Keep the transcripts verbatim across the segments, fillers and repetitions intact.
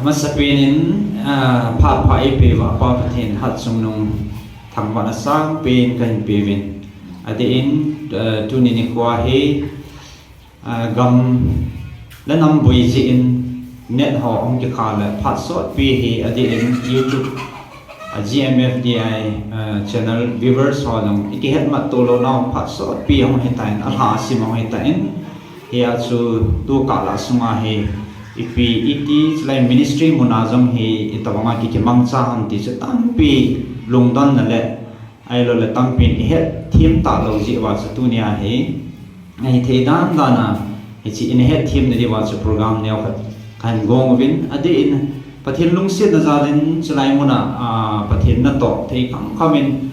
Masapen in, ah, phat pha eipeuva Pa Pathen hatchungnung thangvahna sangpen kahin peuvin. Adeh in, ah, tuni nikho hi, ah, gam le nam boi jeh in net ho hung kikha le phat sotpi hi adeh in YouTube, ah, G M F D I, ah, channel viewers ho jong ikihet mat to lou nau phat sotpi hung hitan, alha asim hung hitan. Hia chu tukah lah sunga hi ipi iti chulai ministry muna jong hi itobanga kikimangcha ham ti chu tampi lungdonna le ahilouleh tampin ihet them talou jeh uva chu tunia hi ngaithei dan dana hiche in het them na diuva chu program neokhat kahin gong uvin, adeh in Pathen lungsetna jalin chulai muna, ah, Pathen natoh thei kham khamin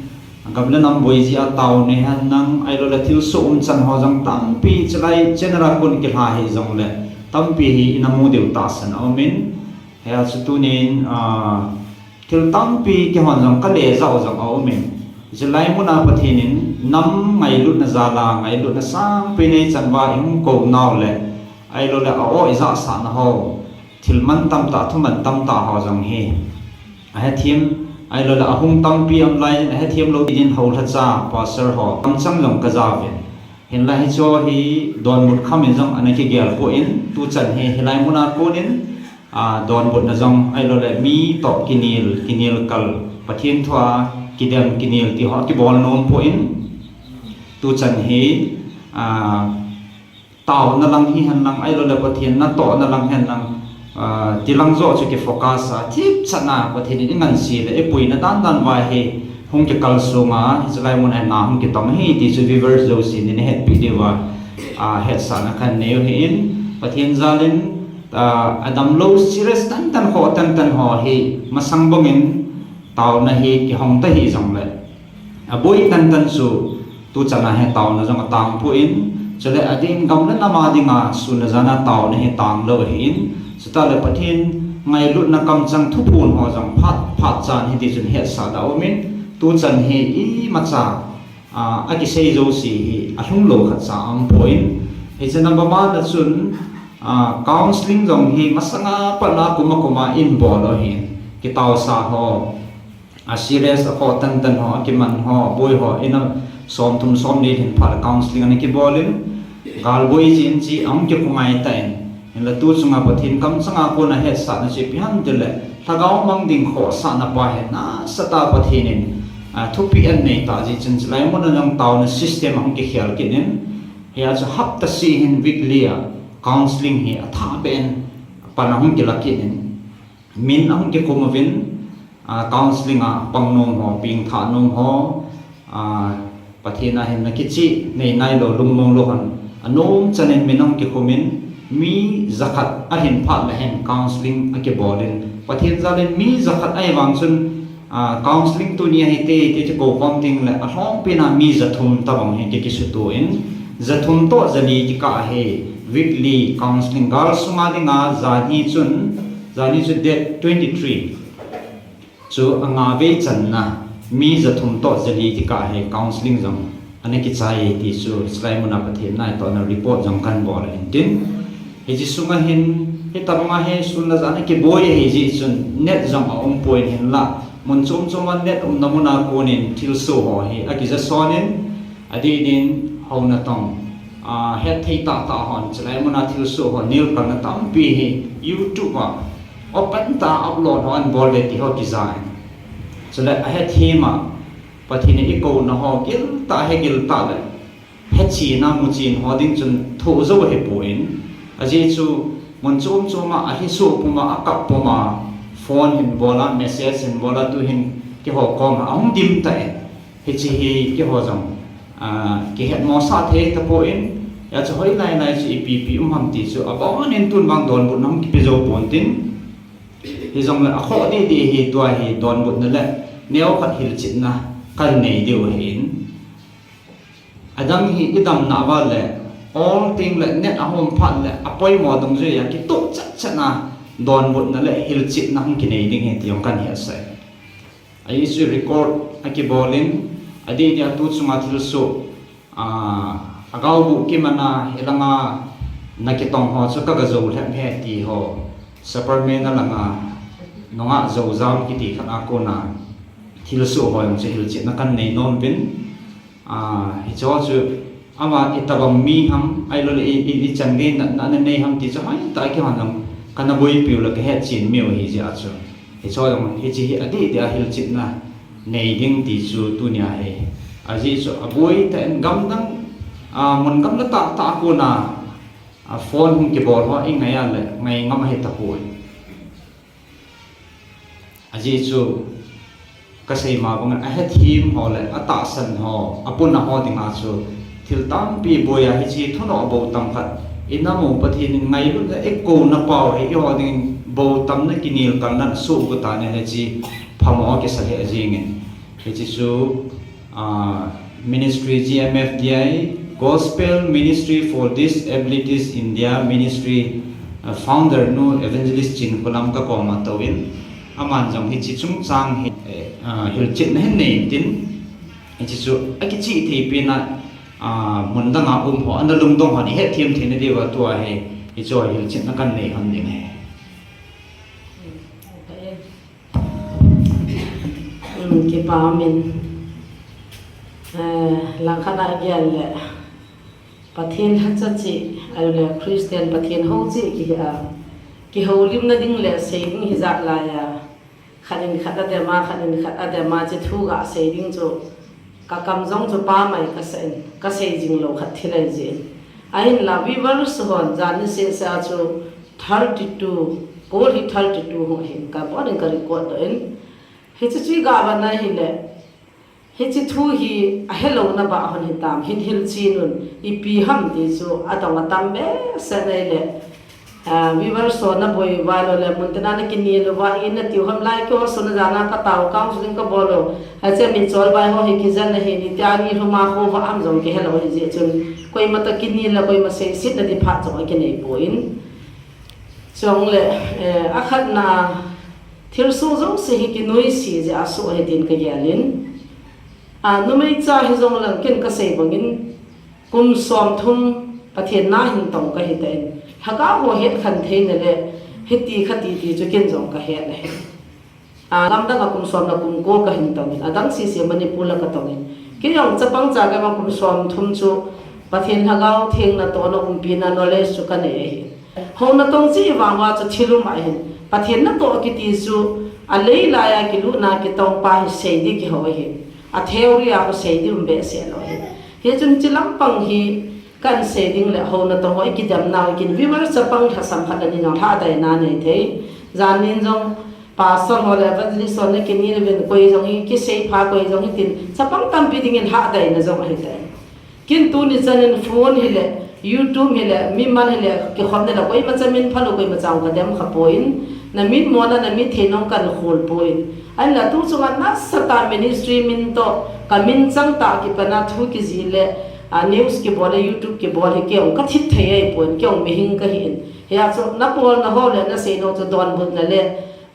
gam le nam boi jeh a taona hen lang, ahilouleh thilsoh umchan ho jong tampi chulai channel a kon kilha hijongle tampi hi ina mu diu tahsan aumin, hia chu tunin, ah, thil tampi keihon jong kale jao jong aumin, chulai muna Pathen in nam ngailutna jal a ngailutna sangpen eichan uva ihung kou nau le ahilouleh a-o ijahsahna ho, thil mantam tah, thu mantam tah ho jong hi ahethem, ahilouleh ahung tampi um laiyin ahethem lou dingin houlhacha pastor ho kamchang jong kajauvin. Hinla hicheho hi donbut khamin jong ana kigel poi, tuchan hi hilai muna konin, ah, donbutna jong ahilouleh mi toh kinel, kinel kal, Pathen thua kidem kinel ti ho kibol nom poi, tuchan hi, ah, taona lang hihen lang, ahilouleh Pathen natohna lang hen lang, ah, tilang joh chu kifocus a, thipchan a Pathen in ingansei le ipuina dan dan uva hi hung kikal sunga hiche lai muna na hung kitong hi ti chu viewers jousen ina hetpi diuva, ah, hetsahna kahin nei u ahin, Pathen jalin, ah, adamlou serious tantan ho, tantan ho hi masang bangin taona hi kihong ta hijongle aboi tantan chu tuchan a hi taona jong atang poi, chule adeh in gam le nam a dinga sun le jan a taona hi tanglou ahin, chutah le Pathen ngailutna kamchang thuphon ho jong phat phat chan hiti chun hetsah da aumin, tuchan hi imacha, ah, akisei jouse hi alhung lou khatcha aumpoi. Hiche number one na chun, ah, counselling jong hi masanga pat a kum a kum a ibol u ahin, kitaosa ho, a serious a khoh tantan ho, akiman ho, aboi ho, ina somthum somli lhin phat le counselling ana kibolin, galboi jeh in chu ahung kikhu ngai tan, hinla tu chunga Pathen kamchanga kona hetsahna chu ipi ham itile lhagao mang ding khohsahna pa hi nasatah a Pathen in, ah, thupeh anei tah jeh chun chulai muna jong taona system ahung kikhel kit in, hia chu hapta seh hin weekly a counselling hi athahbeh in pan ahung kila kit in, min ahung kikhum uvin, ah, counselling a pang nom ho, pengthah nom ho, ah, Pathen a hinna kicheh nei nailou, lungmong lou hon anom chanin min ahung kikhumin, mi jakhat alhin phat le hin counselling akibolin, Pathen jalin mi jakhat ahivang chun, ah, counselling tunia hite ti chu koukhom tengle alhompen a mi jathum tobang hi ki, kisutoh in, jathum toh jali kikah hi weekly counselling gal sunga dinga, janhi chun, janhi chu date twenty three chu anga vei channa mi jathum toh jali kikah hi counselling jong ana kichai ti chu chulai muna Pathen naitohna report jong kahin bol ahin tin, hiche sunga hin hitobanga hi sun le jan a kiboi ahi jeh chun net jong aumpoi, hinla mun chom chom a net umna muna konin thilsoh ho hi akija sonin, adeh din hou natong, ah, hetthei tahtah hon chulai muna thilsoh ho nelkalna tampi hi YouTube a open tah a upload ho anabol ve ti ho kijan, chule ahethem a Pathen in ikouna ho giltah, hegiltah le hechena muchen ho ding chun thoh jou ahipoi, ajeh chu mun chom chom a alhisoh puma, akap puma, phone hin bola, message hin bola, tuhin keiho koma ahung dim tan, hiche hi keiho jong, ah, kihetmosah thei tapon, hia chu hoilai lai chu ipi ipi um ham ti chu abonin tun vang donbutna hung kipe jou pontin, hijongle akhoh didi hi tua hi donbutna le neokhat hilchetna kahin nei diu ahin. Adang hi idamna uva le ol tengle net ahung phat le apoimo dungjuiya kitoh chatchatna donbutna le hilchetna hung kinei ding ahi ti jong kahin hetsah e. Ajeh chu record akibolin, adeh dia tu chunga thilsoh, ah, agaobuh kimana hilanga nakitong ho chu kaga jou lhep e ti ho, Superman a langa nungah Zojam kiti khat a kona thilsoh ho jong chu hilchetna kan nei nom uvin. A, hicho chu ama itobang mi ham, ahilouleh i, i, ichan gei natna ana nei ham ti chu hoitah a kihon jong kana boipiu le kahet chen miu ahi jeh a chu. Hicho jong hiche hi adih dih a hilchetna nei ding ti chu tunia hi. Ajeh chu aboi tah in gamdang, a, mun gamla tahtah a kona, a, phone hung kibol ho ingai a le ngai ngam ahi tapoi. Ajeh chu kasei ma bangin ahethem ho le atahsan ho, apuna ho dinga chu thil tampi boi a hiche thunoh bou tam khat. Inam u Pathen in ngailutna eikouna pau hi eiho dingin bou tamna kinelkalna sohgot a hiche phamo kisa lheh jengin. Hiche chu, ah, Ministry G M F D I, Gospel Ministry for Disabilities India Ministry, ah, founder nu Evangelist Chinkholam kakoma touvin, aman jong hiche chungchang hi, eh, ah, hilchetna hin nei tin, hiche chu akichih thei pen a, ah, mun danga um ho, ana lungdong hon ihetthem theina diuva tua hi, hiche chu hilchetna kan nei hon ding ahi. Um, kipa umin, eh, langkhat a gel le Pathen lhacha cheh, ahile Christian Pathen hou cheh kihi a, kihoulimna ding le sei ding hijat laiya, khat in khat adem a, khat in khat adem a, hiche thu gasei ding chu kakam jong chu pamai kasah in, kasei jing lou khat thil ahi jeh in. Ahinla viewers hon jan niseh seh a chu thirty-two, call hi thirty-two hung ahin, kabon in ka record doh in. Hiche chu iga vet na hile, hiche thu hi ahelouna bah hon hitam, hin hilchen un, ipi ham ti chu adong atam behseh na hile, ah, viewers ho naboi uva lou le, muntina nakinel uva, ina tiu ham lai keiho suna jana katao, counseling kabol u, hiche mi cholvai ho hi kijen ahi, nitia nilhum a khovah ham jong kihelou ahi jeh chun, koima toh kinel le koima seisetna ti phat jong akinei poi. Chule, eh, akhatna, thilsoh jouse hi kinoise jeh a soh ahi tin kagel in. A, numeicha hijong leng ken kasei bangin, kum somthum Pathen na hin tong kahi tan. Lhagao ho hetkhen theina le, hiti khati ti chu ken jong kahet ahi. A, gamdang a kum som le kum ko kahin tong in, adang sese Manipur la katong in. Kei jong chapang cha kei vang kum somthum chu Pathen Lhagao Theng natohna umpina knowledge chu kanei ahi. Houna tong cheh vang uva chu thil um ahin. Pathen natoh kiti chu alei laiya kilutna kitong pa hi sei ding kihou ahi. A theory a khu sei ding um behseh lou ahi. Hichun hiche lampang hi kan sei ding le houna tong ho ikidem nau kin viewers chapang lhasam khat le ni jong lhadaina nei thei. Jan nin jong Pastor ho le evangelist ho nakinel uvin koi jong hi kiseipha koi jong hi tin chapang tampi dingin lhadaina jong ahi tai. Kin tuni chan in phone hile, YouTube hile, mimal hile, kikhopna le koima cha min phalou koima cha kadem kha poi. Na mitmona, na mithei nong kan khol poi. Ahinla tu chunga nasatah ministry min toh, kamin changtah kipana thu kijih le, a, news kibol le, YouTube kibol hi kei jong kathip thei ahipoi, kei jong mihing kahin. Hia chu nabolna ho le nasei nau chu donbutna le,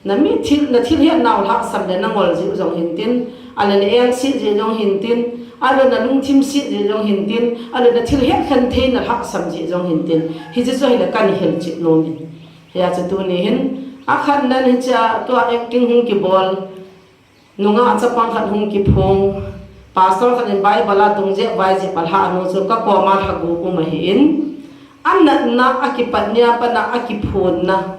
na mithil, na thilhet nau lhahsam le nangol jeh u jong hintin, ahile na engse jeh jong hintin, ahile na lungthim se jeh jong hintin, ahile na thil hetkhen theina lhahsam jeh jong hintin, hiche chu ahile kan hilchet nom in. Hia chu tuni hin, akhatnan hiche a tua acting hung kibol, nungah chapang khat hung kiphong, pastor khat in Bible a dungjep vaijep alhah nu chu kakoma lhagu um ahin, anatna akipat nia pat a akiphonna,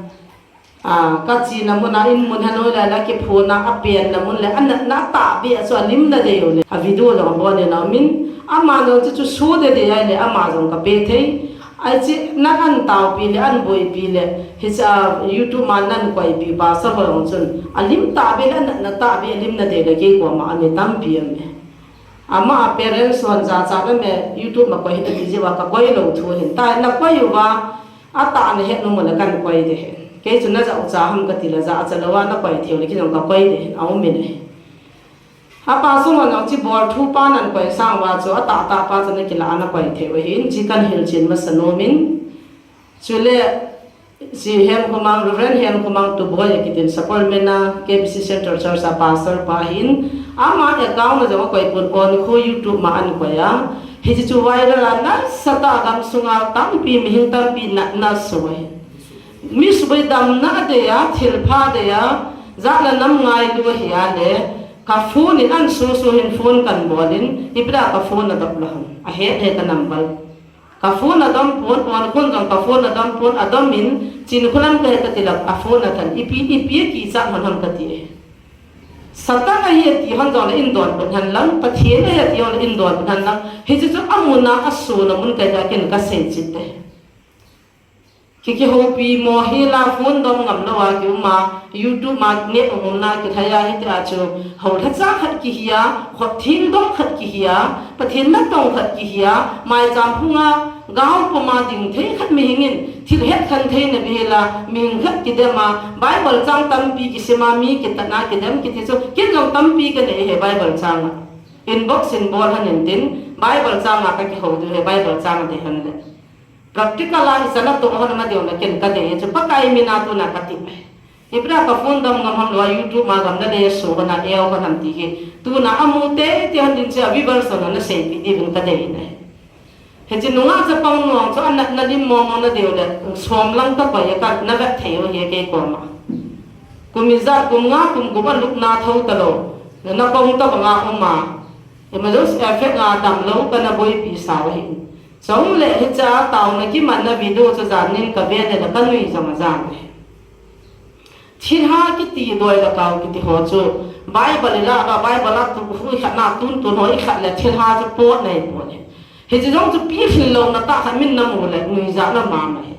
a, kachena mun a in mun hanoi lai le akiphonna, apenna mun le anatna atahbeh a chu alimna dei u le, a video jong abon in aumin, ama jong chu chu so dede ahile ama jong kape thei. Ahi chu nan antaopi le, anboipi le, hiche a YouTube ma nan koipi pastor ho jong chun, alim tahbeh le, anatna tahbeh, alimna dei le kei koma ami tampi aume. Ama a parents hon jachat aume, YouTube ma koi hih in ati jeh uva kakoi lou thu ahin. Tua nakoi uva, atahna het nom u le kan koi ding ahi. Kei chu najah u cha ham kati le jahcha lou a nakoi thei u le kei jong kakoi ding ahi, aumin ahi. A pastor hon jong hiche bol thu pa nan koi sang uva chu atahtah pa chu nakilah a nakoi thei u ahin, hiche kan hilchen masa nom in. Chule, hiche Hemkhomang, Reverend Hemkhomang Tuboi akitin Sapormeina K B C Central Church a pastor pa ahin, ama account a jong akoi pon, Onkho YouTube ma ankoi a. Hiche chu viral a nasatah a gamsunga tampi mihing tampi natna asoh ahi. Mi suboi damna adei a, thilpha adei a, jat le nam ngailu ahi a le, ka phone in an susu hin phone kan bol in, ipi dia ka phone adop lou ham. Ahet he ka number. Ka phone adom pon, pon khun jong ka phone adom pon, adom in, Chinkholam kahi kati lou, a phone athan, ipi, ipi kicha hon ham kati e. Satan ahi ati hon jong le indon pon hen lang, Pathen ahi ati hon le indon pon hen lang, hichu chu amun a asun a mun kahi a ken kasei chite. Ki, kihoupi mo hi la phone dom ngam lou a ki um a, YouTube ma ne um um na ki thai a hiti a chu, hou lhacha khat kihi a, khut theng dom khat kihi a, Pathen natong khat kihi a, maicham phung a, gao pum a ding thei khat mihing in, thil het khen thei na bihela, mihing khat kidem a, Bible chang tampi kisim a, mi kitat na kidem kiti chu, ken jong tampi kanei he Bible chang a. Inbox in bol hon in tin, Bible chang a ka kihou diu he, Bible chang a dei hon le. Practical a hi sana to hon ma deu na ken ka dei chu Pakai mina tuna ka ti. Ipi dia ka phone dom ngam ham lou a YouTube ma gam na dei so ka na eo ka nam ti hi. Tuna amu te te hon din cha viewers na na sei pi di bin ka dei ne. He chi nunga cha pang nuang chu anat na lim mo mo na deu le som lang ka pa ya ka na vet thei o he ke ko ma. Kum ijat kum nga kum gup a lupna tho talou. Na pong ta banga um a. Emergency effect nga damlou ka na boipi sa u hi. Chule hicha taona kimanna video chu jan nin ka ve le ka nui jong a jan le. Thilha kiti doi la kau kiti ho chu Bible la ba Bible a tu hu khat na tun tun ho i khat le thilha chu pot nei pot le. Hichi jong chu pi khin lou na ta kha min na mu le nui ja na ma ma hi.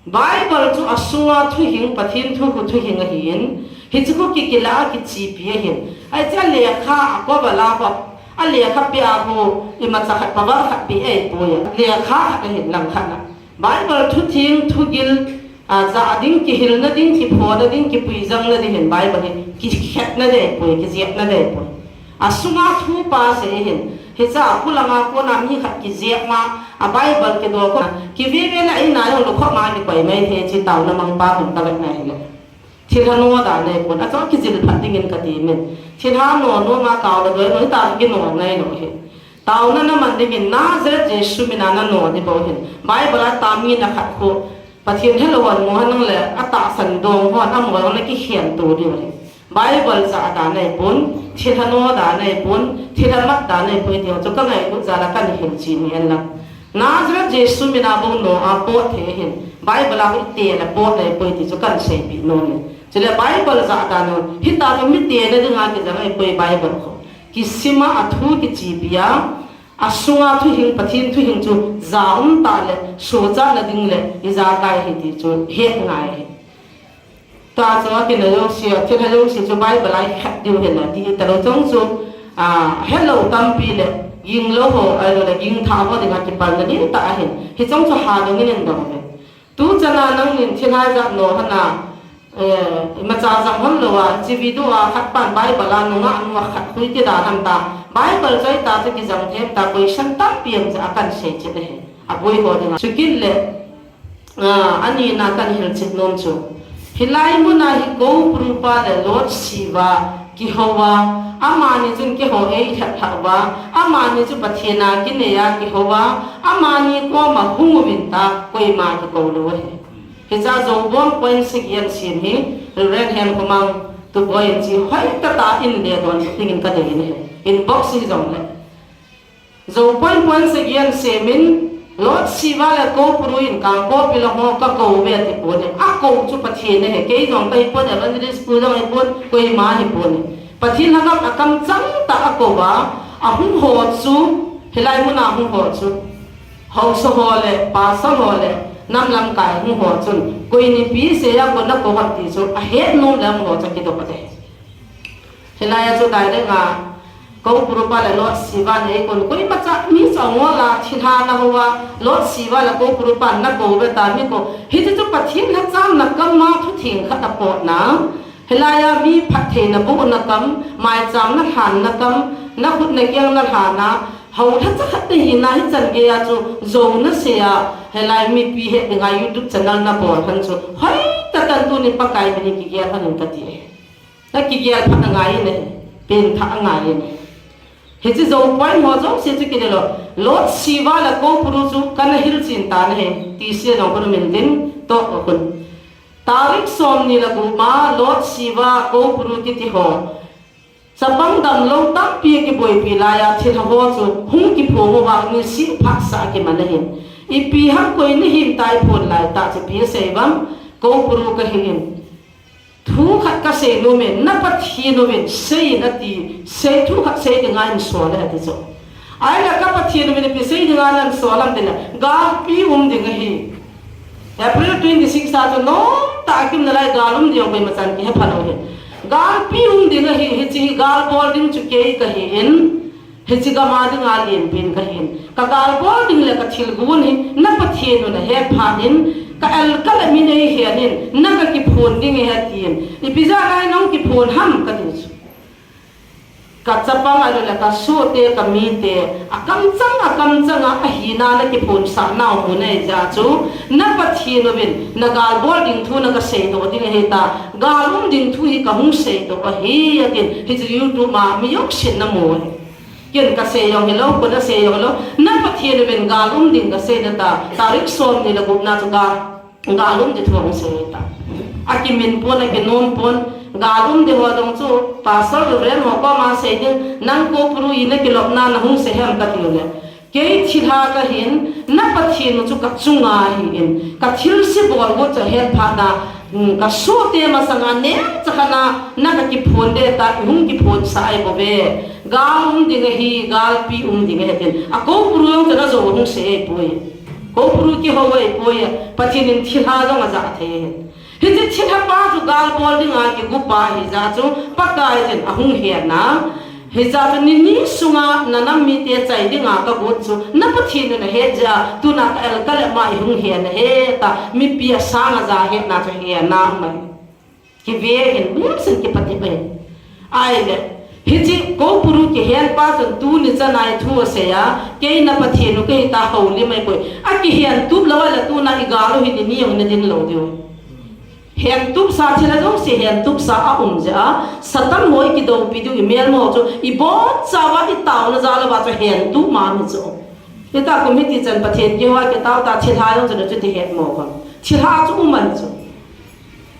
Bible chu asunga thuhing, Pathen thu khu thuhing ahin, hichu khu kikila a kichipi ahin. Ai cha lekha a ko bala ko, a lekha pe a khu, imacha khat pa bal khat pe ei poi a. Lekha khat ahin lang khat na. Bible thuthing, thugil, a, ja ding, kihilna ding, kiphona ding, kipuijangna ding hin Bible hi, kikhetna dei poi, kijiepna dei poi. Asunga thu pa se hin, hicha a kulanga kona mi khat kijep ma, a Bible kido ko, kiveve la ina jong lukho ma kikoi mai the chi taona mang pa hung ta vet na hile. Thilha no da nei pon, a chon kijil phat dingin ka ti min. Thilha no no ma kau la doi no ta ki no ngai no hi. Taona na man dingin Nazareth Jesu mina na no di bo hin. Bible a ta mi na khat khu, Pathen helou hon mo hanang le, a tahsan dong hon, a mo hon le kikhen to di bo hin. Bible ja da nei pon, thilha no da nei pon, thilha mat da nei pon, ti ho chu ka ngailut ja la kan hil chi ni en la. Nazareth Jesu mina bou no a pot the hin, Bible a ite la pot nei pon ti chu kan seipi nom e. Chule Bible ja da no, hita chu mi te na dinga kija nei pon Bible kho. Kisima a thu kichipi a, asunga thuhing, Pathen thuhing chu ja um ta le, suhchat na ding le, ijakai hi ti chu het ngai hi. Tua chu a kina jouse, thilha jouse chu Bible a i khat diu hina ti talou chong chu, a, helou tampi le, ging lou ho, ahilou le, ging tha ho dinga kipalna ding ta ahin. Hichong chu ha dongin in dong ve. Tu chana nangin thilha jat no hana, eh, imacha jang hon lou a, chi video a khat pan Bible a nunga nunga khat hui ti da han ta. Bible choi ta chu kijang them ta question tampi ang cha kan sei che de he. A boi ho dinga. Chukit le, A, ani na kan hilchet nom chu. Hilai muna hi Koupuru pa le Lord Shiva kihou a, amani chun kihou ei lhep lhep uva, amani chu Pathen a kinei a kihou a, amani koma hung uvin ta, koima kikou lou ahi. Hicha Zobon point six a sem hi, Reverend Hen Khomang tu boy in chi hoi tata in le don tingin ka dei in he. Inbox hi jong le. Zo point point segian semin, Lord Shiva le Koupuru in kangkopi la ho ka kou ve ti pon e. A kou chu Pathen ahi, kei jong ka hi pon, evangelist pu jong hi pon, koima hi pon e. Pathen lhagao a kam chang ta a kou a, a hung ho chu, hilai mun a hung ho chu. Haosa ho le, pastor ho le, nam lamkai hung ho chun, koi nipi seija kona kou ham ti chu, a het nom le hung ho chu kidop a te. Hilai a chu direct a, Koupuru pa le Lord Shiva nei kon, koimacha mi chang ngol a, thilha na hou a, Lord Shiva le Koupuru pa na kou ve ta mi kou. Hiti chu Pathen lhacham na kam a thu theng khat a pot na. Hilai a mi phattheina boh na kam, maicham na lhan na kam, na khut na keng na lhan a, hou lhacha khat na hi na hi chan gei a chu, zo na sei a, hilai mipi het dinga YouTube channel na bol han chu. Hoi tatan tuni Pakai min in kigel han in ka ti e. Na kigel phat a ngai in e, pen thah a ngai in e. Hichi zo point ho jouse chu kile lou. Lord Shiva le Koupuru chu kana hilchen ta na he. Ti se jong kona min din, Toh a khun. Tarik somni le gup ma Lord Shiva Koupuru kiti ho, chapang damlou tampi kiboipi laiya thilha ho chu hung kiphong uva nisih phatsah kiman ahin. Ipi ham koi nahim tai phon lai tah chu ipi asei uvem, Koupuru kahin. Thu khat kasei nom e, na Pathen uvin seiyin ati, sei thu khat sei dinga einsol e ati chu. Ahile ka Pathen uvin ipi sei dinga nansol ham tile, galpi um ding ahi. April twenty-six a chu nomtah a kium nalai gal um ding koima chan kihe phalou ahi. Galpi um ding ahi, hiche hi gal bol ding chu kei kahin, hiche gam a dinga lenpen kahin. Ka gal bol ding le ka thilgon hi na Pathen un ahet phat in, ka el ka le min eihen in, na ka kiphon ding ahi atin. Ipi jeh a nahung kiphon ham kati chu. Ka chapang ahilou le ka sohte ka mite, akamchang, akamchang a, ahina na kiphonsah nau mun ahi jeh chun, na Pathen uvin, na gal bol ding thu na ka seidoh ding ahi ta, gal um ding thu hi ka hung seidoh ahi, atin, hiche YouTube ma mi jousen na mu ahi. Ken ka sei jong hilou, kona sei jong hilou, na Pathen uvin gal um ding ka sei na ta, tarik somni le gupna chu gal, gal um ding thu hung sei ta. Akimin pon, akinom pon, gal um ding ho jong chu, Pastor Reverend ho koma sei ding, nang Koupuru in na kilopna na hung sei ham kati u le. Kei thilha kahin, na Pathen u chu ka chunga ahin, ka thilse bol u chu ahet phat na, um, ka sohte masanga neocha khat na, na ka kiphon ding ta, hung kiphonsah ahi bouve. Gal um ding ahi, galpi um ding ahi tin. A Koupuru jong chu na jou hung sei ahipoi. Koupuru kihou ahipoi. Pathen in thilha jong aja thei ahi. Hiche thilha pa chu gal bol dinga kigo pa ahi jeh chun Pakai chun ahung hen na. Hijeh chun nini sunga na nam mite chai dinga ka got chu na Pathen in ahet jeh a tuna ka el ka le ma i hung hen ahi ta mipi asang aja hetna chu hen na mai. Kive hin, bul sin kipatep e. Ahile, hiche Koupuru kihen pa chun tuni chan a thu asei a, kei na Pathen u kahi ta houlim ahipoi. Akihen tup lou a le tuna i gal u hi nini jong na din lou diu. Hen tup sa thilha jouse, hen tup sa a um jeh a, Satan ho i kidoupi diu i melma ho chu, i boncha uva i taona jal uva chu hen tup ma mi chu. Hita kum hiti chan Pathen kihou a kitao ta thilha jong chu na chuti het mo kon. Thilha chu um ahi chu.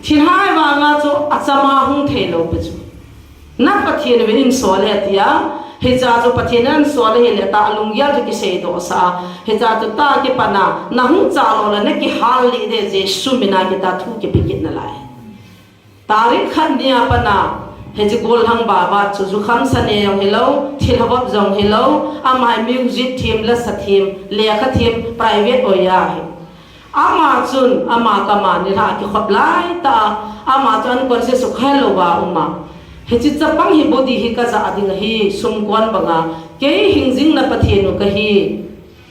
Thilha vanga chu achama hung thei lou pi chu. Na Pathen uvin einsol e tia, hijeh chun Pathen in einsol e hile ta lunggel chu kiseidoh sah a, hijeh chun ta kipat na, na hung cha lou le na kihal lih ding Jesu mina kita thu kipe kit nalai. Tarik khat nia pat na, hiche gollhang baba chu jukham sa ne jong hilou, thilha vop jong hilou, ama hi music them, lasa them, lekha them, private oi ahi. Ama chun, ama kama nilhah kikhop lai ta, ama chun an kon se sukhen lou va uma. Hiche chapang hi body hi ka ja ding ahi, sumkon banga, kei hingjing na Pathen u kahi.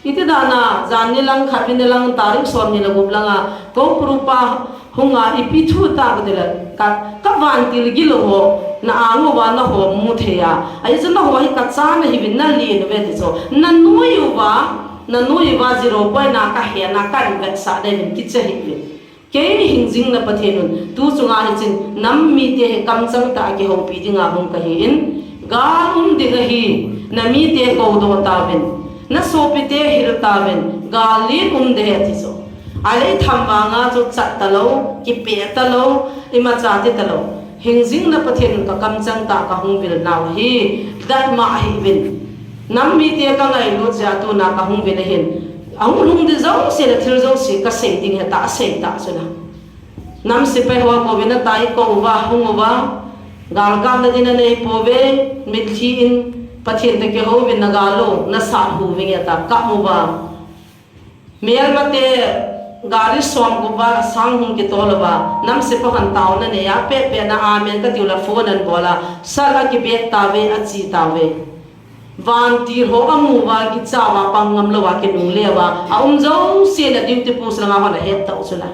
Iti dan a, jan ni lang, khat ni lang, tarik som ni le gup langa, Koupuru pa hunga, ipi thu ta ka ti le, ka, ka vantil gilou ho, na ang uva na ho mu thei a. Ahi chu na ho hi ka cha nahiuvin na len uve ti chu. Na noi uva, na noi uva zero point na ka hena ka invest sa de min kicha hiuvin. Kei hingjing na Pathen un, tu chunga hichun, nam mite hi kamchang tah a kihoupi dinga hung kahin, gal um ding ahi, na mite koudoh tauvin, na sopite hil tauvin, gal len um ding ahi ati chu. Ahile i tham vanga chu chat talou, kipeh talou, imacha ti talou. Hingjing na Pathen un ka kamchang tah ka hung vil nau hi, datmo ahiuvin. Nam mite ka ngailut jeh a tuna ka hung vil ahin. Ahung lhung ding jouse le thil jouse ka sei ding ahi ta, asei ta chu na. Nam sepai ho kouvin atai kou uva, hung uva. Gal kap na din anei pouve, mitlhi in Pathen toh kihouvin na gal u, na sat hu vinge ta, kap uva. Melmate gari som gup val a sang hung kitol uva, nam sepai hon taona nei a, pehpeh na amen ka tiu le phone an bol a, sal a kibet tauve, achi tauve. Vantil ho amu uva, kicha uva, pang ngam lou a, kinungle uva, aum jouse na duty post langa hon ahet tau chu la.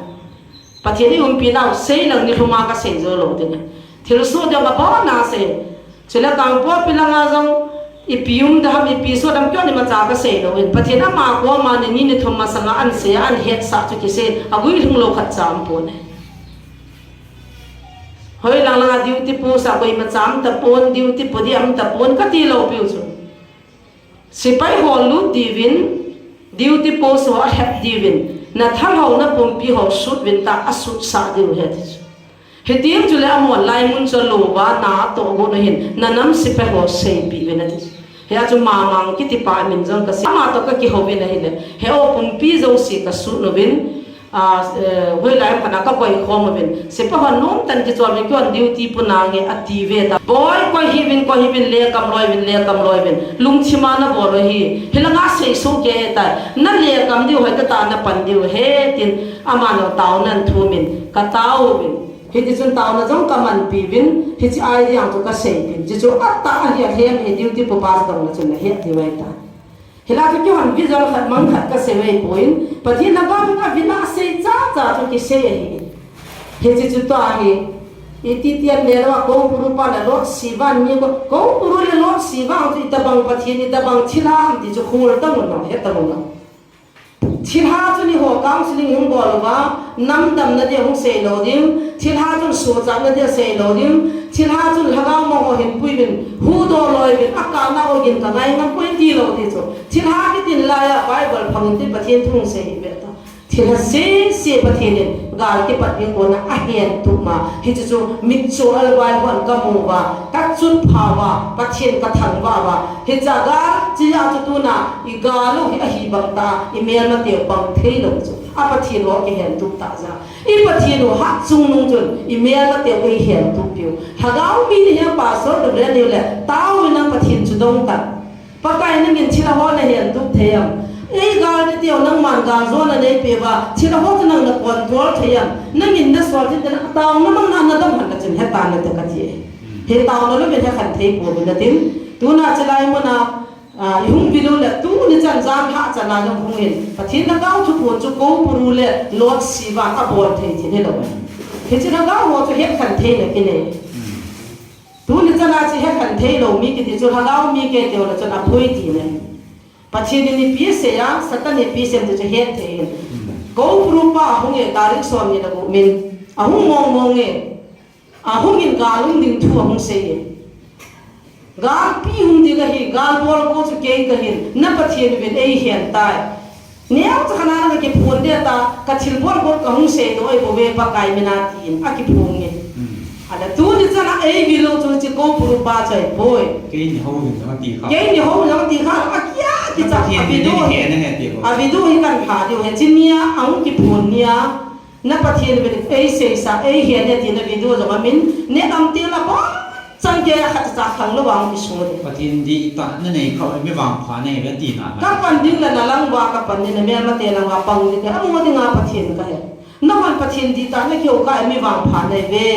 Pathen i umpi nau sei lang ni lhuma ka sei jou lou ding. Thilsoh ding abon a sei. Chule Kangpokpi langa jong ipi um ding ham, ipi soh ding ham, keiho imacha ka sei lou in. Pathen ama koma ni ni ni thum masanga an sei, an hetsah chu kisei, agui lhung lou khat cha um pon e. Hoilang langa duty post a koimacha um tapon, duty pu ding um tapon, kati lou piu chu. Sepai ho lut diuvin, duty post ho alhep diuvin, Na thalhou na pumpi ho sut vin ta, a sut sah diu ahi ati chu. Hitin chule amon lai mun chu alouva na atoh got u hin, na nam sepai ho seipeh vin ati chu. Hia chu Mamang kiti pa min jong kasei. Ama toh kakihou vin ahile, he o pumpi jouse kasut uvin, a, eh, hoilai ham khat a kaboikhom uvin. Sepai hon nomtah in kichol uvin, kihon duty puna nge ati ve ta. Boi, koi hih uvin, koi hih uvin, lekam loi uvin, lekam loi uvin. Lungthim a nabol u ahi. Hilanga seisoh kei tai. Nalekam diu hoitah tah a napan diu ahi tin. Aman jong taona athum in, katao uvin. Hiti chun taona jong kamanpi uvin, hiche idea chu kaseipeh in. Chuchu atah ahi, ahem hi duty pupa dong le chun nahet diu ahitai. Hilai chu kihon vision khat mang khat kasei u ahipoi. Pathen lhagao in avin asei chacha chu kisei ahi. Hiche chu tua hi. Iti tian le lou a Koupuru pa le Lord Shiva ni ko, Koupuru le Lord Shiva chu itobang Pathen, itobang thilha ham ti chu khol tang un lang, het tang un lang. Thilha chun eiho counseling hung bol uva, nam damna dia hung sei lou ding, thilha chun sochatna dia sei lou ding, thilha chun lhagao mong ho hin pui uvin, huhdoh loi uvin, akahna ogin kangai ngam poi ti lou ti chu. Thilha kitin laiya Bible phangin tin Pathen thu hung sei hi ve ta. Thilha sese Pathen in gal kipat ding kona ahen tup ma. Hichu chu mitcho alvai hon kamu uva, kachun pha uva, Pathen kathangvah uva. Hiche gal chia chu tuna igal u hi ahi bang ta, imelmateu pang thei lou chu. A Pathen ho kihen tup tah jeh a. I Pathen u hatchungnung chun imelmateu eihen tup diu. Lhagao mi ni hi a pastor tu le ni le, taovin a Pathen chu dong tan. Pakai, nangin thilha ho nahen tup thei am? Ei gal ti teu nangman gal jona neipeh uva, thilha ho chu nang na control thei am? Nangin nasol tin tena taona mang na nadong han kachun he tan nate kati. He taona louvin he khan thei pouvin natin. Tuna chulai muna, a, ihung vil u le tuni chan jan lhah chan a jong hung in. Pathen lhagao thuphon chu Koupuru le Lord Shiva abol thei thin hilou. Hiche lhagao ho chu het khan theina kinei. Tuni chana chu hekhen thei lou mi kiti chu lhagao mi kei teu le chun aphoi tina ahi. Pathen in ipi asei a, Satan in ipi asei em ti chu het thei ahi. Koupuru pa ahung e, tarik som ni le gup min. Ahung mong mong e. Ahung in gal hung ding thu ahung sei e. Galpi hung ding ahi, gal bol go chu kei kahin, na Pathen uvin eihen tai. Neocha khat a na kiphong ding ta, ka thilbol got kahung seidoh ahi bouve Pakai mina tin, akiphong e. Hmm. Ahile tuni chana eivil lou chu hiche Koupuru pa chu ahipoi. Keini houvin jong ati kha. Keini houvin jong ati kha, akia kicha, Pathen video hi, he na he ti ho. A video hi kan pha diu ahi, hiche nia, ahung kiphong nia. Na Pathen uvin eiseisa, eihen e tina video jong amin, ne am ti la bol. Chan kei a khat cha khang lou vang kisol e. Pathen dihtah nanei khah uva mi vangpha nahiuve tina. Kapan ding le nalang uva, kapan ding le melmate lang uva pang ding le, amu dinga Pathen kahe. Nahon Pathen dihtah nakiho kah e mi vangpha nahiuve.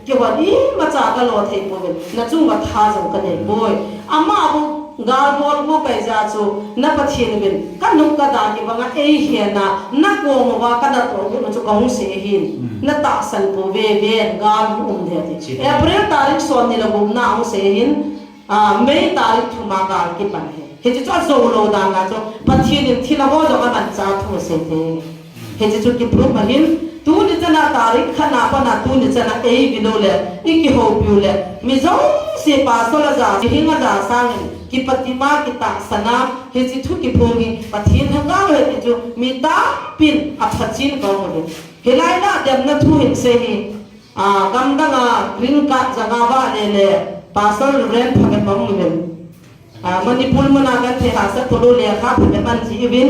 Kihon imacha kalo thei pouve. Nachung uva tha jong kanei poi. Ama bou Gal bol go kahi jeh chu, na Pathen uvin, kanop kada kibanga eihen a, nakom uva kanatoh got u chu kahung sei ahin, hmm, natahsan pouve, ven, gal hung um ding ati. April tarik som ni le gup na hung sei ahin, ah, May tarik thum a gal kipan ahi. Hiche chu ajou lou dan a chu, Pathen in thilha ho jong amanchah thu asei te. Hiche chu kiproof ahin, tuni chana tarik khat na pat a tuni chana eivil u le, ikihoupi u le, mi jouse pastor aja, mihing aja sangin, kipatima, kitahsana, hiche thu kiphong hi, Pathen lhagao ahi ti chu, mi tampin aphachen kaum uve. Hilai lah demna thu hin sei hi, a, gamdang a green card janga vahle le, Pastor Reverend Phabep aum uvin. A, Manipur muna kan thei hahsat polo lekha phabep anji uvin.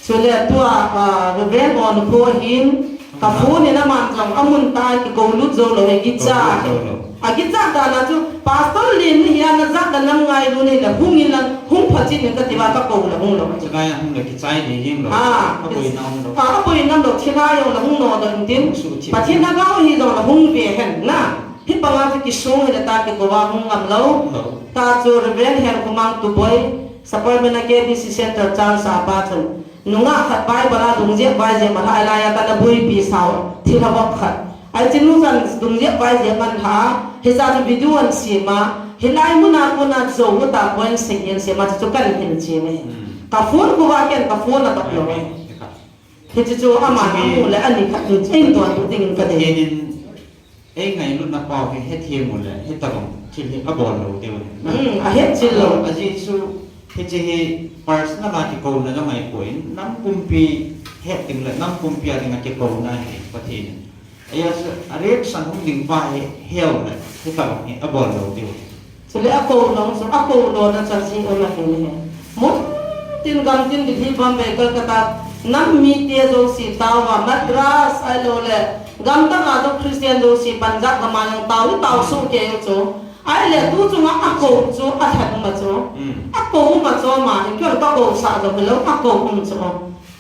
Chule tua, a, Reverend Onpo hin, ka phone in aman jong amun tai, kikou lut jou lou, akicha. Kikou lut jou lou. Akicha dan a chu, Pastor Len ni hi a najat dan nam ngailu ni le, hung in lang, hung phachen in kati uva kakou le hung lou. Chulai a hung le kichai ding hing lou. A, aboina um lou. A, aboina um lou, thilha jong le hung nodoh intin. Pathen lhagao hi jong le hung ve hen na. Hibanga chu kisong hile ta kikou a hung ngam lou. Lou. Ta chu Reverend Henkhomang Tuboi, Sapermeina K B C Central Church a pa chun. Nungah khat Bible a dungjep vaijep alhah lai a kana boipi sao, thilha vop khat. Ahi chu nu chan dungjep vaijep man lha, hiche chu video an sem a, hilai muna kona jou u ta point sei an sem a, chu chu kan hin chem e. Hmm. Ka phone khovah ken ka phone a kap lou. Hiche chu ama amu le ani khat in, in don tu ding in ka dei. Pathen in eingailutna pau hi hethem u le, hitabang thil hi abol lou diu ahi. Hmm, ahetchil lou. Ajeh chu, hiche hi personal a kikouna jong ahipoi, nam pumpi het ding le nam pumpi a dinga kikouna hi Pathen in. Ahi chu, a reaction hung ding pa hi, heu le, hi kha hi, abol lou diu. Chule akou nung chu, akou lona chu ajeh um ahi. Mun tin gam tin Delhi, Bombay, Kolkata, nam mite jouse taova, Madras, ahilou le, gamdang a jong Christian jouse Punjab gam a jong tao, tao soh kei u chu. Ahile tu chunga akou chu, alhat um a chu. Hmm. Akou um a chu ama, in kei kakou sah jong hilou, akou um chu.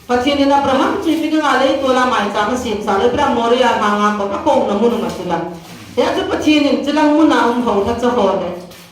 Pathen in Abraham chu ipi dinga leitol a maicham asem sah le, ipi dinga Moriah lhang a kon, akouna mun um a chu la. Hia chu Pathen in chulang mun a um houlhacha ho le,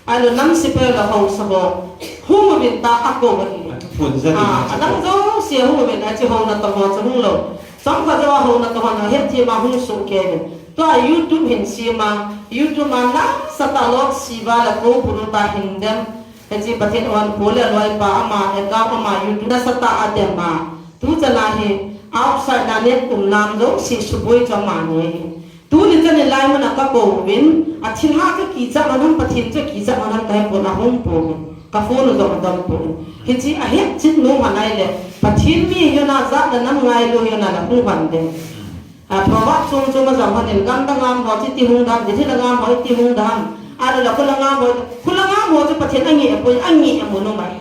ahilou nam sepai le haosa ho, hung uvin tia akou ahi. Aphun jat in. Ah, adang jouse hung uvin, achu houna toh ho chu hung lou. Chomkhat jou a houna toh ho na hetthem a hung soh kei uvin. Tua YouTube hin sem a, YouTube a nasatah a Lord Shiva le Koupuru tia hin dem. Hiche Pathen in pu le loipa ama, account ama, YouTube nasatah a adem a. Tu chan a hi, outside a net um nam jouse suboi chu amani ahi. Tuni chan in laimun a kakou uvin, athilha chu kichat lou ham, Pathen chu kichat lou ham kahepon, ahung pouvin. Ka phone u jong adom pouvin. Hiche ahetchet nom ahi le, Pathen mi hina jat le nam ngailu hina le hung hon ding. A, Proverbs chung chung a jong hon in, gamdang a um ho chu iti hung dem, Delhi lang a um ho iti hung dem. Ahilou le, khulang a um ho, khulang a um ho chu Pathen angeh poi, angeh mun um ahi.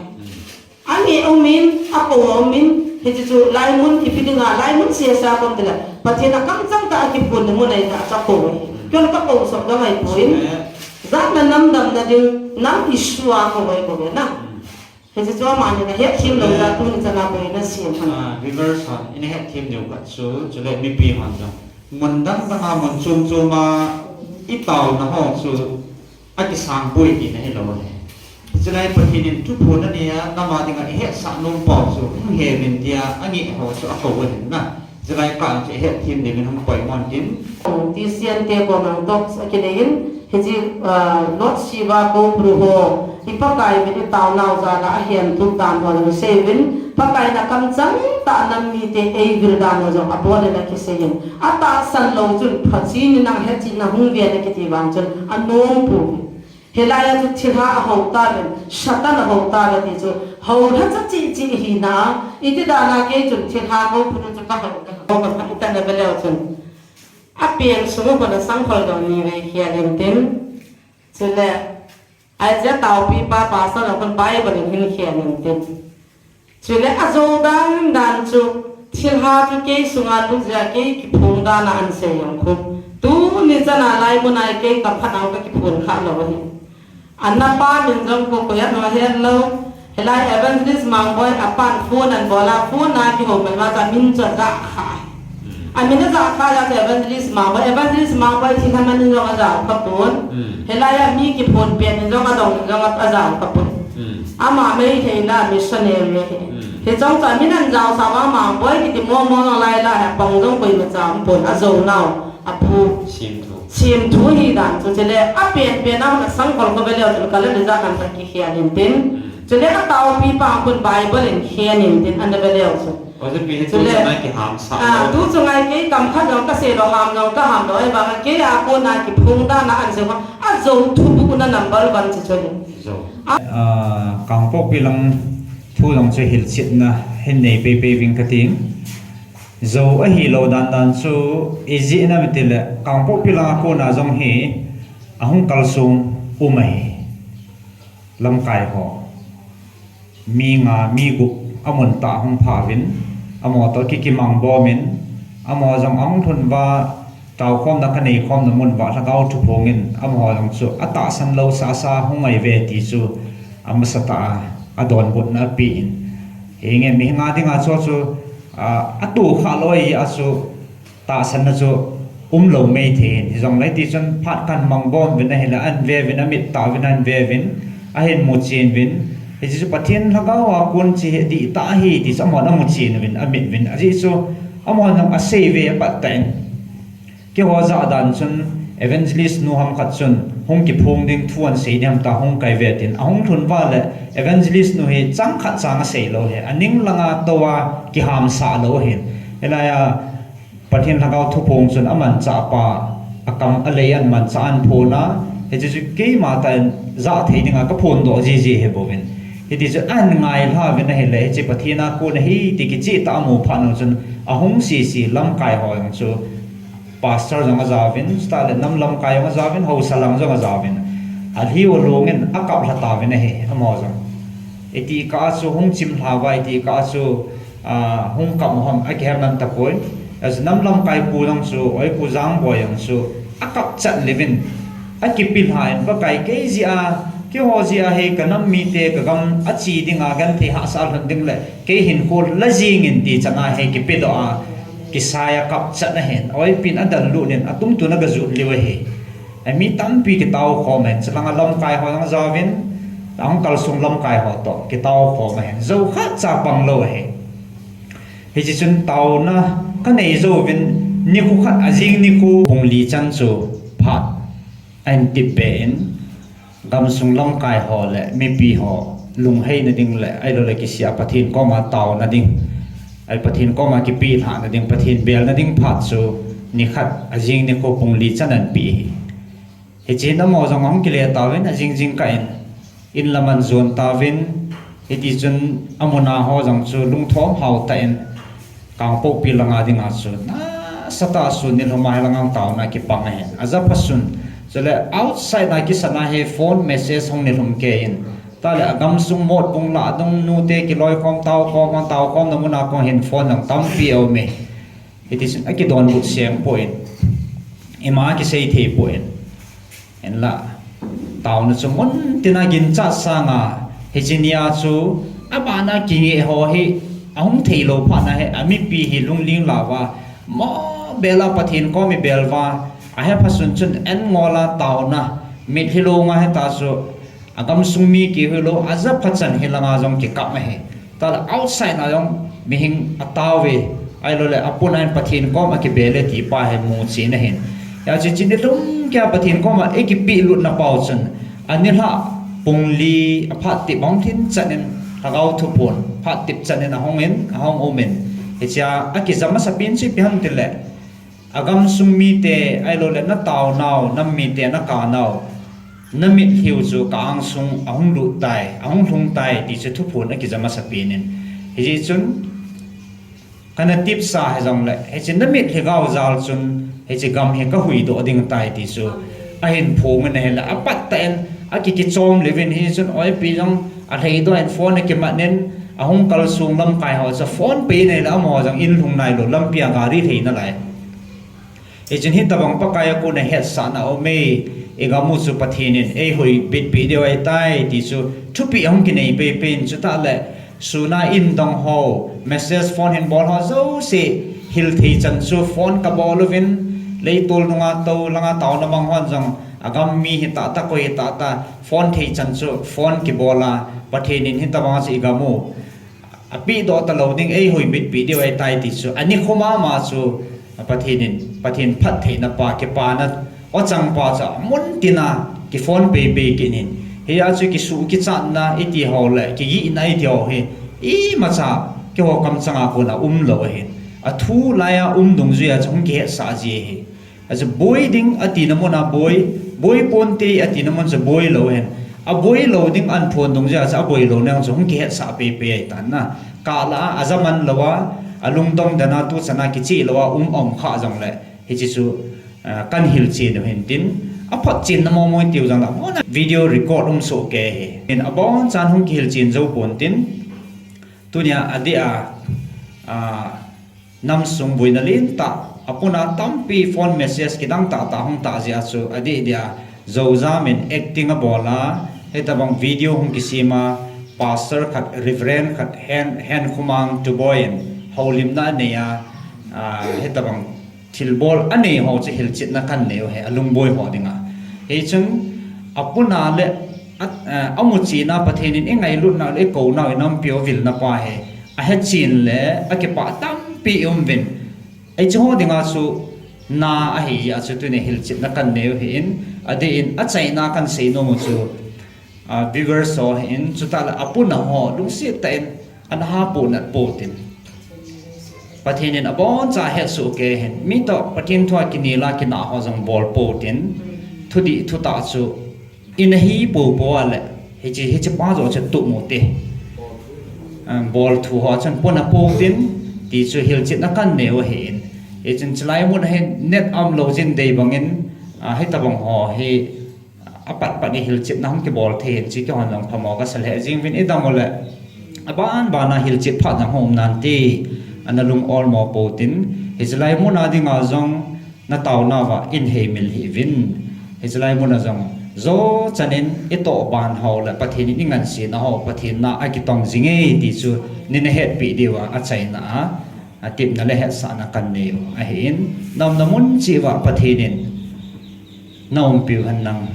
Angeh um in, akou um in, hiche chu laimun ipi dinga, laimun sesa kom tile, Pathen a kamchang tah a kiphun ding mun ahi tia chu akou ahi. Kei kakou soh ding ahipoi. Jat le nam damna ding, nam issue a kou ahi bou ve na. Hiche chu amani na hetthem lou jeh a tuni chan a bou na sem hon. Ah, viewers hon, ina hetthem diu khat chu, chule mipi hon jong. Mun dang dang a, mun chom chom a, itaona ho chu, akisang poi tina hilou ahi. Chule Pathen in thuphon anei a, nam a dinga ihetsah nom pau chu, hung he uvin tia, angeh ho chu akou ahin na. Chule kah chu ihetthem diuvin hung poimo in tin. Christian te kom a talks akinei in, Hiche, ah, Lord Shiva Koupuru ho, i Pakai uvin i taonau jal a ahen tup dan ho jong asei uvin, Pakai in akamchang tah a nam mite eivil dan ho jong abol in akisei in. Atahsan lou chun Pathen in ahetchetna hung ve in akiti vang chun anom poi. Hilai a chu thilha ahou tauvin, Satan ahou tauve ti chu, houlhacha cheh cheh hina, iti dan a kei chun thilha Koupuru chu kahou, kahou, kahou, kahou, kana ve leu chun. Apen sung a kon a sangkhol dong ni vei khel in tin. Chule, ahi jeh a taopi pa pastor a kon Bible in hin khel in tin. Chule, ajou dan dan chu, thilha chu kei sunga lut jeh a kei kiphong dan a ahin sei jong khu. Tuni chan a laimun a kei kaphang a kakiphong kha lou ahi. Ana pa min jong khu koiya nahet lou. Hilai Evangelist Mangboi apan phone ahin bol a, phone a kihou mai ma ta min chu ajah kha. Hmm. Amin ajah kha jeh a Evangelist Mangboi, Evangelist Mangboi thilha man in jong ajao kha pon. Hmm. Hilai a mi kiphong pen in jong adong in jong ajao kha pon. Hmm. Ama Meitei na missionary ahi. Hmm. Hiche jong chu amin ahin jaosah uva Mangboi kiti momo jong lai lai a pang jong koima cha um pon, ajou nau. Aphu. Semthu. Semthu hi dan chu chule apen pen a hung sangkhol kho ve leu chun kala le ja kan ta kikhel in tin. Hmm. Chule ataopi pa kon Bible in khen in tin ana ve leu chu. O, chu pi hi tu chule, chu ngai kiham sa ah, lo. Tu chu ngai kei kam khat jong kasei lou, ham jong kaham lou, ahivang a kei a kon a kiphong dan a ahin sei kha, ajou thubuh na number one chu chu hi. Jou. Ah. Ah, Kangpokpi lang thu jong chu hilchetna hin nei pei pei ving kating. Jou ahilou dan dan chu ijeh inem itile, Kangpokpi lang a kon a jong hi ahung kalsong um ahi. Lamkai ho. Mi nga, mi gup amun tah hung phah uvin, amaho toh kiki mang bom in, amaho jong ahung lhun uva, taokhomna kanei khomna mun uva, lhagao thuphong in, amaho jong chu atahsan lou sasa hung ngai uve ti chu amasa tah a, adonbutna ape in. Hinge mi nga dinga chu chu, a, atoh kha lou ahi a chu, tahsanna chu umlou mei thei in. Hijongle ti chun phat kan mang bom uvin ahile, ahin ve uvin, amit tah uvin, ahin ve uvin, ahin mu chen uvin. Hiche chu Pathen lhagao a kon chu hi dih tah ahi ti chu amahon amu chen uvin, amit uvin. Ajeh chu amahon jong asei uve apat tah in. Keiho jah dan chun evangelist nu ham khat chun hung kiphong ding thu ahin sei ding ham tia hung kai uve tin. Ahung lhun uva le evangelist nu hi chang khat chang asei lou ahi. Aning langa tou a kihamsah lou ahi. Hilai a Pathen lhagao thuphong chun amanchah pa, akam alei ahin manchah ahin phon a, hiche chu keima tah in jah thei dinga kaphondoh jiji ahi bouvin. Hiti chun ahin ngailha uvin ahile, hiche Pathen a kon ahi ti kicheh tah a amu phat nung chun ahung sese lamkai ho jong chu pastor jong ajaovin, chutah le nam lamkai jong ajaovin, haosa lang jong ajaovin, alhiu alhungin akap lha tauvin ahi, amaho jong. Iti kah a chu hung chim lhauva, iti kah a chu, ah, hung kap u ham akihe man tapoi. Ajeh chu nam lamkai pu jong chu, oi Pu Jangboi jong chu, akap chat lheh uvin, akipe lhan, Pakai, kei jeh a, keiho jeh a hi ka nam mite ka gam a che dinga genthei hahsa lhun ding le kei hinkho la jingin ti chan a hi kipedoh a, kisai a kap chat ahin, oipin adel lut in atumtun a gajut lheh u ahi. Ami tampi kitao khom in, chulanga lamkai ho jong ajaovin, ahung kalsong lamkai ho toh kitao khom ahin, jou khatcha pang lou ahi. Hiche chun taona kanei jouvin, nikho khat ajing nikho pung li chan chu phat ahin tip be in, gamsung lamkai ho le mipi ho lungheina ding le, ahilou le kisih a Pathen koma taona ding, ahi Pathen koma kipe lhahna ding, Pathen belna ding phat chu nikhat ajing nikho pung li chan ahin pe ahi. Hichun amaho jong ahung kile tauvin, ajing jingkah in, in lam ahin jon tauvin, hitichun amun a ho jong chu lungthom hao tah in, Kangpokpi langa dinga chu nasatah a sun nilhum a hilanga taona kipang ahin. Aja phasun, chule outside a kisan a hi phone message hung nilhum kei in, chutah le agamsung Motbung Lahdung nute kiloikhom, taokhom, taokhomna mun a kon hin phone jong tampi aume. Hitichun akidonbut seng poi, ima kisei thei poi. Hinla, taona chu muntina ginchat sanga, hiche nia chu abana kingeh ho hi ahung theilou phat na hi, amipi hi lungling louva, mobel a Pathen kom ibel uva, ahe phasun chun an ngol a taona, mitlhi longa hita chu, agamsung mi kihoi lou, aja phachan hilanga jong kikap ahi. Chutah le outside na jong mihing atao uve, ahilou le apun a hin Pathen kom akibel e ti pa hi muchen ahin. Hijeh chun nilhum keiya Pathen koma eikipeh lutna pau chun, anilhah pung li aphat tep ahung lhin chan in, Lhagao thuphon phat tep chan in ahung in, ahung um in, hichea akija masapen chu ipi ham itile, agamsung mite, ahilou le na taonau, nam mite na kanau, na mitlhiu chu ka angsung ahung lut tai, ahung lhung tai ti chu thuphon akija masapen in. Hijeh chun, kana tipsa hijongle, hiche na mitlhi gao jal chun, hiche gam hi kahuhdoh ding tai ti chu ahin phong in ahile, apat tah in akikichom lheh uvin, hichun oipi jong alhaidoh in phone akimat in, ahung kalsong lamkai ho chu phone pei in ahile, amaho jong in lhung nailou, lampia gari lhai nalai. Hichun hitobang Pakai a kona hetsahna aume, igam u chu Pathen in eihuhbitpeh diu ahitai ti chu thupeh ahung kinei peipei in, chutah le suna in dong ho, message phone hin bol ho jouse, hil thei chan chu phone kabol uvin, leitol nunga tou langa taona mang hon jong, agam mi hitahtah, koi hitahtah, phone thei chan chu phone kibol a, Pathen in hitobang a chu igam u apehdoh talou ding, eihuhbitpeh diu ahitai ti chu, anikho mama chu, Pathen in, Pathen phattheina pa, kipana ochang pa chu, muntina kiphone peipei kit in. Hia chu kisuh kichatna iti ho le, kigihna iti ho hi, imacha keiho kamchanga kona umlou ahin. Athu laiya um dungjuiya chu hung kihetsah ji ahi. Achu boi ding atina muna boi, boi ponte atina mun chu boi lou hen. Aboi lou ding ahin phon dungjuiya chu aboi louna chu hung kihetsah peipei ahitan na. Kah lah a, aja man louva, alungdong dana tuchana kicheh louva um aum kha jongle, hiche chu, ah, kahin hilchen u hintin, aphotchenna momo itiu jongle, muna video record um soh kei ahi. In abonchan hung kihilchen jou pontin, tunia adeh a, ah, namsung boina lentah, apuna tampi phone message kidang tahtah hung tah jeh a chu adeh deh a, Joujam in acting abol a, hitobang video hung kisem a, pastor khat, reverend khat, Hen, Henkhomang Tuboi in houlimna anei a, ah, hitobang thilbol anei ho chu hilchetna kahin nei u ahi, alungboi ho dinga. Hichun, apuna le, a, ah, amuchena Pathen in eingailutnau le eikonau inampiu avilna pa hi ahechen le akipah tampi ium uvin. Hiche ho dinga chu na ahi a chu tunia hilchetna kahin nei u ahin, adeh in achaina kahin seinom u chu, ah, viewers ho ahin, chutah le apuna ho lungset tah in ana hapoh nat poutin. Pathen in aboncha hetsoh kei ahin, mi toh Pathen thua kinel a kinah ho jong bol poutin, thudih thutah chu ina hi poupou a le, hiche, hiche pa joh chu tup u hite. Ah, bol thu ho chun puna poutin, Ti chu hilchetna kanei u ahin. Hichun chulai mun a hin net umlou jing dei bangin, a, hitabang ho hi, a, apatpat in hilchetna hung kibol thei hin chu keihon jong phamo kasa lheh jing uvin idam uleh. Aban bana hilchet phat jong hung um nante, ana lung olmo pou tin, hiche lai mun a dinga jong nataonauva in heimil hih uvin. Hiche lai mun a jong, jou chan in itoh ban ho le Pathen in ingansena ho, Pathen na a kitong jinge ti chu, nei nahetpeh diuva, achaina a, atepna le hetsahna kanei u ahin, naumna mun cheh uva Pathen in naumpiu hen lang.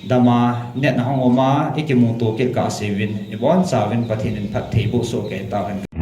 Dama, net na hung um a, ikimuto kit kahse uvin, ibonchauvin Pathen in phatthei boh soh kei tauhen.